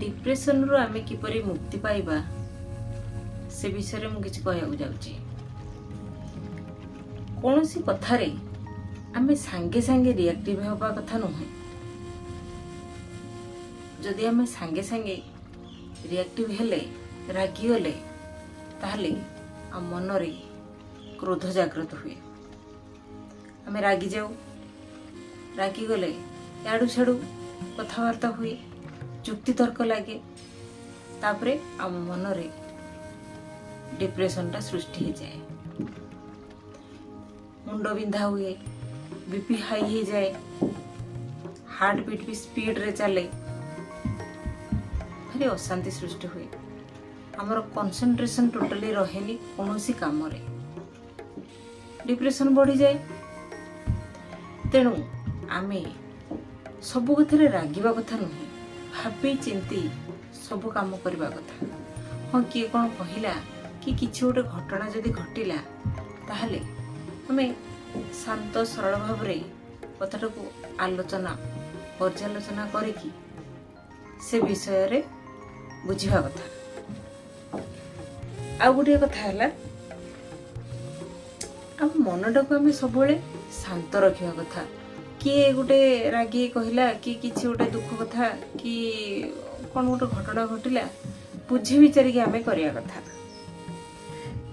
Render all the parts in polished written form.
ଡିପ୍ରେସନରୁ ଆମେ କିପରି ମୁକ୍ତି ପାଇବା ସେ ବିଷୟରେ ମୁଁ କିଛି କହିବାକୁ ଯାଉଛି। କୌଣସି କଥାରେ ଆମେ ସାଙ୍ଗେ ସାଙ୍ଗେ ରିଆକ୍ଟିଭ ହେବା କଥା ନୁହେଁ। ଯଦି ଆମେ ସାଙ୍ଗେ ସାଙ୍ଗେ ରିଆକ୍ଟିଭ ହେଲେ, ରାଗିଗଲେ, ତାହେଲେ ଆମ ମନରେ କ୍ରୋଧ ଜାଗ୍ରତ ହୁଏ। ଆମେ ରାଗିଯାଉ, ରାଗିଗଲେ ଇଆଡ଼ୁ ସିଆଡ଼ୁ କଥାବାର୍ତ୍ତା ହୁଏ, ଯୁକ୍ତିତର୍କ ଲାଗେ, ତାପରେ ଆମ ମନରେ ଡିପ୍ରେସନଟା ସୃଷ୍ଟି ହେଇଯାଏ, ମୁଣ୍ଡ ବିନ୍ଧା ହୁଏ, ବିପି ହାଇ ହେଇଯାଏ, ହାର୍ଟ ବିଟ୍ ବି ସ୍ପିଡରେ ଚାଲେ, ଭାରି ଅଶାନ୍ତି ସୃଷ୍ଟି ହୁଏ। ଆମର କନସେନ୍ଟ୍ରେସନ ଟୋଟାଲି ରହେନି କୌଣସି କାମରେ, ଡିପ୍ରେସନ ବଢ଼ିଯାଏ। ତେଣୁ ଆମେ ସବୁ କଥାରେ ରାଗିବା କଥା ନୁହେଁ, ଭାବି ଚିନ୍ତି ସବୁ କାମ କରିବା କଥା। ହଁ, କିଏ କ'ଣ କହିଲା କି କିଛି ଗୋଟେ ଘଟଣା ଯଦି ଘଟିଲା, ତାହେଲେ ଆମେ ଶାନ୍ତ ସରଳ ଭାବରେ କଥାଟାକୁ ଆଲୋଚନା ପର୍ଯ୍ୟାଲୋଚନା କରିକି ସେ ବିଷୟରେ ବୁଝିବା କଥା। ଆଉ ଗୋଟିଏ କଥା ହେଲା, ଆମ ମନଟାକୁ ଆମେ ସବୁବେଳେ ଶାନ୍ତ ରଖିବା କଥା। କିଏ ଗୋଟେ ରାଗି କହିଲା କି କିଛି ଗୋଟେ ଦୁଃଖ କଥା କି କ'ଣ ଗୋଟେ ଘଟଣା ଘଟିଲା, ବୁଝି ବିଚାରିକି ଆମେ କରିବା କଥା।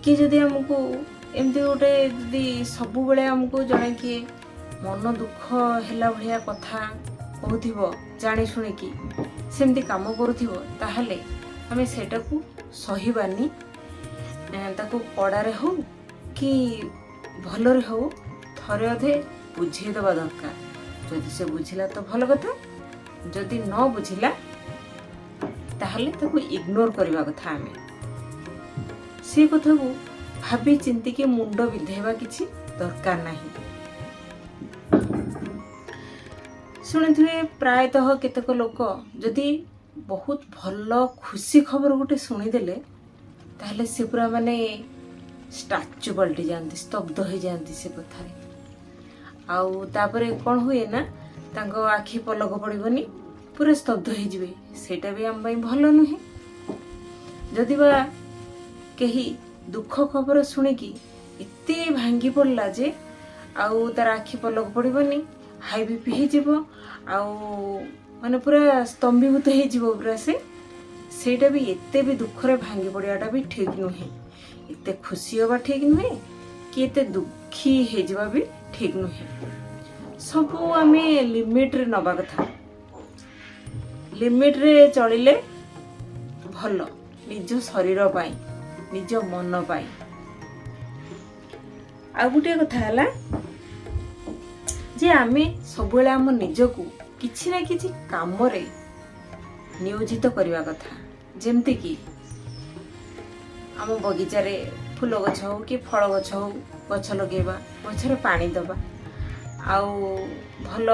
କିଏ ଯଦି ଆମକୁ ଏମିତି ଗୋଟେ, ଯଦି ସବୁବେଳେ ଆମକୁ ଜଣେ କିଏ ମନ ଦୁଃଖ ହେଲା ଭଳିଆ କଥା କହୁଥିବ, ଜାଣି ଶୁଣିକି ସେମିତି କାମ କରୁଥିବ, ତାହେଲେ ଆମେ ସେଇଟାକୁ ସହିବାନି। ତାକୁ କଡ଼ାରେ ହଉ କି ଭଲରେ ହଉ, ଥରେ ଅଧେ ବୁଝେଇ ଦେବା ଦରକାର। ଯଦି ସେ ବୁଝିଲା ତ ଭଲ କଥା, ଯଦି ନ ବୁଝିଲା ତାହେଲେ ତାକୁ ଇଗ୍ନୋର କରିବା କଥା। ଆମେ ସେ କଥାକୁ ଭାବି ଚିନ୍ତିକି ମୁଣ୍ଡ ବିନ୍ଧେଇବା କିଛି ଦରକାର ନାହିଁ। ଶୁଣିଥିବେ ପ୍ରାୟତଃ କେତେକ ଲୋକ ଯଦି ବହୁତ ଭଲ ଖୁସି ଖବର ଗୋଟେ ଶୁଣିଦେଲେ, ତାହେଲେ ସେ ପୁରା ମାନେ ଷ୍ଟାଚୁ ପାଲଟି ଯାଆନ୍ତି, ସ୍ତବ୍ଧ ହେଇଯାଆନ୍ତି ସେ କଥାରେ। ଆଉ ତାପରେ କ'ଣ ହୁଏ ନା, ତାଙ୍କ ଆଖି ପଲକ ପଡ଼ିବନି, ପୁରା ସ୍ତବ୍ଧ ହେଇଯିବେ। ସେଇଟା ବି ଆମ ପାଇଁ ଭଲ ନୁହେଁ। ଯଦି ବା କେହି ଦୁଃଖ ଖବର ଶୁଣିକି ଏତେ ଭାଙ୍ଗି ପଡ଼ିଲା ଯେ ଆଉ ତାର ଆଖି ପଲକ ପଡ଼ିବନି, ହାଇ ବିପି ହେଇଯିବ, ଆଉ ମାନେ ପୁରା ସ୍ତମ୍ଭୀଭୂତ ହେଇଯିବ ପୁରା ସେ, ସେଇଟା ବି ଏତେ ବି ଦୁଃଖରେ ଭାଙ୍ଗି ପଡ଼ିବାଟା ବି ଠିକ୍ ନୁହେଁ। ଏତେ ଖୁସି ହେବା ଠିକ୍ ନୁହେଁ କି ଏତେ ଦୁଃଖୀ ହେଇଯିବା ବି ଠିକ୍ ନୁହେଁ। ସବୁ ଆମେ ଲିମିଟରେ ନେବା କଥା। ଲିମିଟରେ ଚଳିଲେ ଭଲ, ନିଜ ଶରୀର ପାଇଁ, ନିଜ ମନ ପାଇଁ। ଆଉ ଗୋଟିଏ କଥା ହେଲା ଯେ ଆମେ ସବୁବେଳେ ଆମ ନିଜକୁ କିଛି ନା କିଛି କାମରେ ନିୟୋଜିତ କରିବା କଥା। ଯେମିତିକି ଆମ ବଗିଚାରେ ଫୁଲ ଗଛ ହଉ କି ଫଳ ଗଛ ହଉ, ଗଛ ଲଗେଇବା, ଗଛରେ ପାଣି ଦେବା, ଆଉ ଭଲ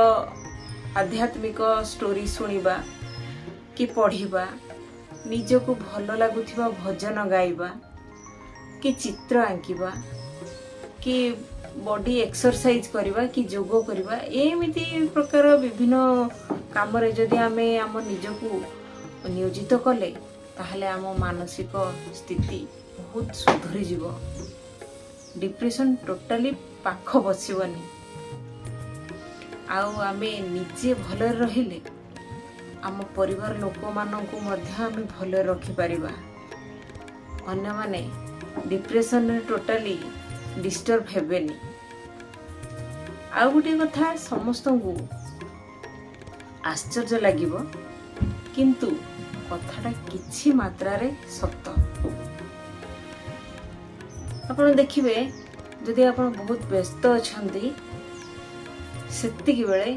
ଆଧ୍ୟାତ୍ମିକ ଷ୍ଟୋରି ଶୁଣିବା କି ପଢ଼ିବା, ନିଜକୁ ଭଲ ଲାଗୁଥିବା ଭଜନ ଗାଇବା କି ଚିତ୍ର ଆଙ୍କିବା କି ବଡି ଏକ୍ସରସାଇଜ କରିବା କି ଯୋଗ କରିବା, ଏମିତି ପ୍ରକାର ବିଭିନ୍ନ କାମରେ ଯଦି ଆମେ ଆମ ନିଜକୁ ନିୟୋଜିତ କଲେ, ତାହେଲେ ଆମ ମାନସିକ ସ୍ଥିତି ବହୁତ ସୁଧୁରିଯିବ, ଡିପ୍ରେସନ୍ ଟୋଟାଲି ପାଖ ବସିବନି। ଆଉ ଆମେ ନିଜେ ଭଲରେ ରହିଲେ ଆମ ପରିବାର ଲୋକମାନଙ୍କୁ ମଧ୍ୟ ଆମେ ଭଲରେ ରଖିପାରିବା। ଅନ୍ୟମାନେ ଡିପ୍ରେସନରେ ଟୋଟାଲି ଡିଷ୍ଟର୍ବ ହେବେନି। ଆଉ ଗୋଟିଏ କଥା ସମସ୍ତଙ୍କୁ ଆଶ୍ଚର୍ଯ୍ୟ ଲାଗିବ, କିନ୍ତୁ କଥାଟା କିଛି ମାତ୍ରାରେ ସତ। ଆପଣ ଦେଖିବେ, ଯଦି ଆପଣ ବହୁତ ବ୍ୟସ୍ତ ଅଛନ୍ତି, ସେତିକି ବେଳେ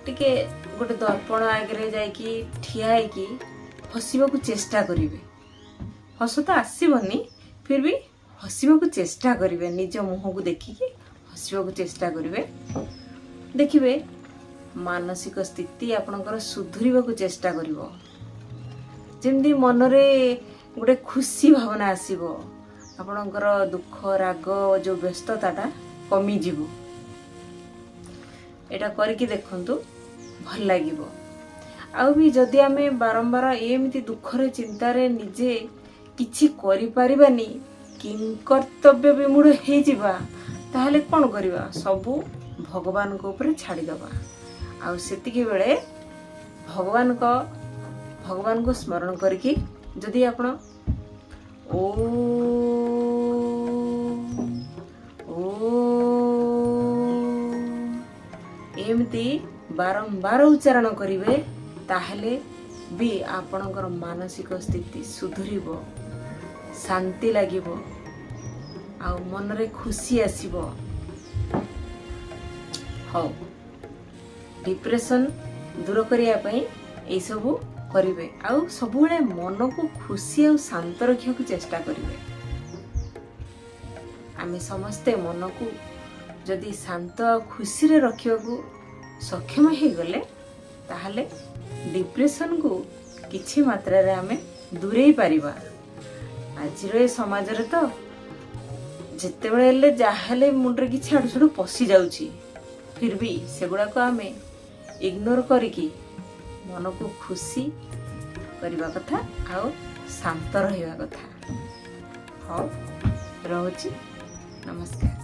ଟିକେ ଗୋଟେ ଦର୍ପଣ ଆଗରେ ଯାଇକି ଠିଆ ହେଇକି ହସିବାକୁ ଚେଷ୍ଟା କରିବେ। ହସ ତ ଆସିବନି, ଫିର୍ ବି ହସିବାକୁ ଚେଷ୍ଟା କରିବେ। ନିଜ ମୁହଁକୁ ଦେଖିକି ହସିବାକୁ ଚେଷ୍ଟା କରିବେ। ଦେଖିବେ ମାନସିକ ସ୍ଥିତି ଆପଣଙ୍କର ସୁଧୁରିବାକୁ ଚେଷ୍ଟା କରିବ। ଯେମିତି ମନରେ ଗୋଟେ ଖୁସି ଭାବନା ଆସିବ, ଆପଣଙ୍କର ଦୁଃଖ, ରାଗ, ଯେଉଁ ବ୍ୟସ୍ତତାଟା କମିଯିବ। ଏଇଟା କରିକି ଦେଖନ୍ତୁ, ଭଲ ଲାଗିବ। ଆଉ ବି ଯଦି ଆମେ ବାରମ୍ବାର ଏମିତି ଦୁଃଖରେ ଚିନ୍ତାରେ ନିଜେ କିଛି କରିପାରିବାନି, କିଂକର୍ତ୍ତବ୍ୟ ବିମୂଢ଼ ହେଇଯିବା, ତାହେଲେ କ'ଣ କରିବା? ସବୁ ଭଗବାନଙ୍କ ଉପରେ ଛାଡ଼ିଦେବା। ଆଉ ସେତିକି ବେଳେ ଭଗବାନଙ୍କୁ ସ୍ମରଣ କରିକି ଯଦି ଆପଣ ଓମ୍ ଓମ୍ ଏମିତି ବାରମ୍ବାର ଉଚ୍ଚାରଣ କରିବେ, ତାହେଲେ ବି ଆପଣଙ୍କର ମାନସିକ ସ୍ଥିତି ସୁଧୁରିବ, ଶାନ୍ତି ଲାଗିବ ଆଉ ମନରେ ଖୁସି ଆସିବ। ହଉ, ଡିପ୍ରେସନ୍ ଦୂର କରିବା ପାଇଁ ଏଇସବୁ କରିବେ ଆଉ ସବୁବେଳେ ମନକୁ ଖୁସି ଆଉ ଶାନ୍ତ ରଖିବାକୁ ଚେଷ୍ଟା କରିବେ। ଆମେ ସମସ୍ତେ ମନକୁ ଯଦି ଶାନ୍ତ ଆଉ ଖୁସିରେ ରଖିବାକୁ ସକ୍ଷମ ହେଇଗଲେ, ତାହେଲେ ଡିପ୍ରେସନକୁ କିଛି ମାତ୍ରାରେ ଆମେ ଦୂରେଇ ପାରିବା। ଆଜିର ଏ ସମାଜରେ ତ ଯେତେବେଳେ ହେଲେ ଯାହାହେଲେ ମୁଣ୍ଡରେ କିଛି ଆଡ଼ୁ ସାଡ଼ୁ ପଶି ଯାଉଛି, ଫିର୍ ବି ସେଗୁଡ଼ାକୁ ଆମେ ଇଗ୍ନୋର କରିକି ମନକୁ ଖୁସି କରିବା କଥା ଆଉ ଶାନ୍ତ ରହିବା କଥା। ହଉ, ରହୁଛି, ନମସ୍କାର।